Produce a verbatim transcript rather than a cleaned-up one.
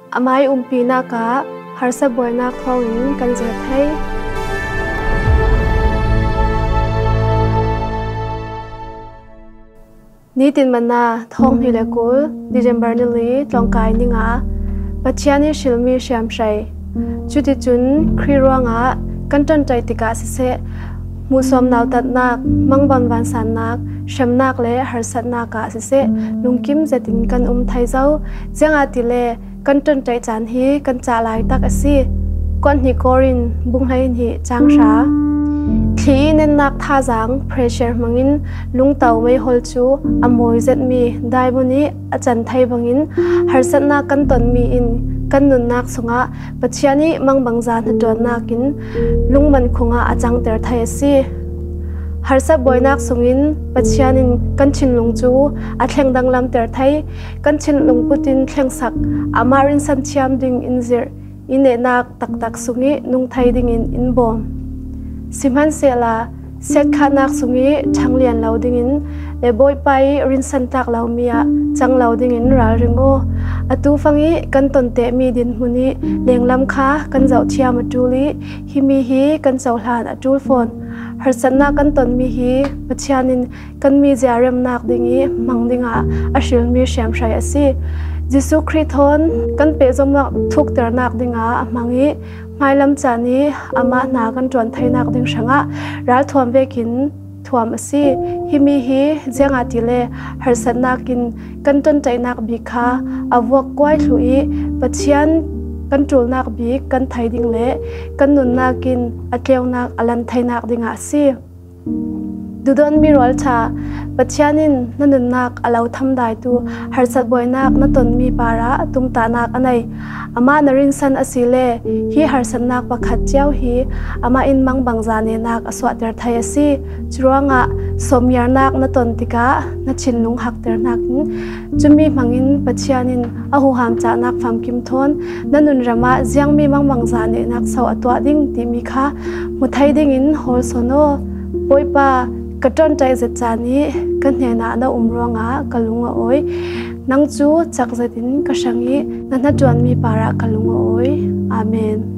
Amah ii umpinak ah harsa buainak thawngin kan zir thei. Nitin Manna, thawng hnih le kul, December ni li, tlawngkai ni nga. Pathian ii hrilmi hriamhrei. Cuticun Khrih ruangah kan ṭanṭaih tikah siseh, hmuhsawm nautatnak, mangbang vansannak, hremnak le harsatnak ah siseh, lungkim zetin kan um thei zo. Ziangahtile kan ṭanṭaih caan hi kan cah laitak a si. Kuat hnih Korin bung hleihnih cang hra. Thli ii nennak thazaang, pressure, hmangin lungto meihol cu a mawi zetmi diamond ih a can thei bangin, harsatnak kan tonmi in kan nunnak sungah Pathian ih mangbangza hnaṭuannak in lungman khungah a cangter thei a si. Harsat buainak sungin Pathian in kan thinlung cu a thleng danglamter thei. Kan thinlung put in thlengsak, amah rinsan thiam ding in zirh, i nehnak taktak sungih nung thei dingin in bawm. Sihmanhsehla, siatkhahnak sungih ṭhanglian lo dingin le Bawipa ih rinsan tlak lomi ah cang lo dingin ralring aw. Atu fangih kan tontehmi dinhmun ih lenglam kha kan zohthiam a ṭul ih, himi hi kan cohlan a ṭul fawn. Harsatnak kan tonmi hi Pathian in kan mizia remnak dingih hmang dingah a hrilmi hriamhrei a si. Jesuh Khrih thawn kan pehzomnak thukternak dingah a hmang ih, hmailam caan ih amah hna kan ṭuan theinak ding hrangah ralthuam vekin thuam a si. Himi hi ziangahtile harsatnak in kan ṭanṭaihnak bik kha a vuak kuai thluh ih, Pathian kan ṭulnak bik kan thei ding le kan nunnak in a tleunak a lan theinak dingah a si. Duhdawtmi rualṭha, Pathian in na nunnak a lo thamdaitu harsat buainak na tonmi parah tungtahnak a nei. Amah na rinsan asile, hi harsatnak pakhat cio hi amah in mangbangza nehnak a suahter thei a si. Curuangah sawmngiarnak na ton tikah na thinlung hakternak in, cumi hmangin Pathian in a huham cahnak famkim thawn na nunram ah ziangmi mangbangza nehnak so a tuah ding timi kha hmu thei dingin hawl sawn aw. Bawipa, ka ṭanṭaih zet caan ih ka hnenah na um ruangah ka lung a awi. Nang cu cak zetin ka hrang ih na hnaṭuanmi parah ka lung a awi. Amen.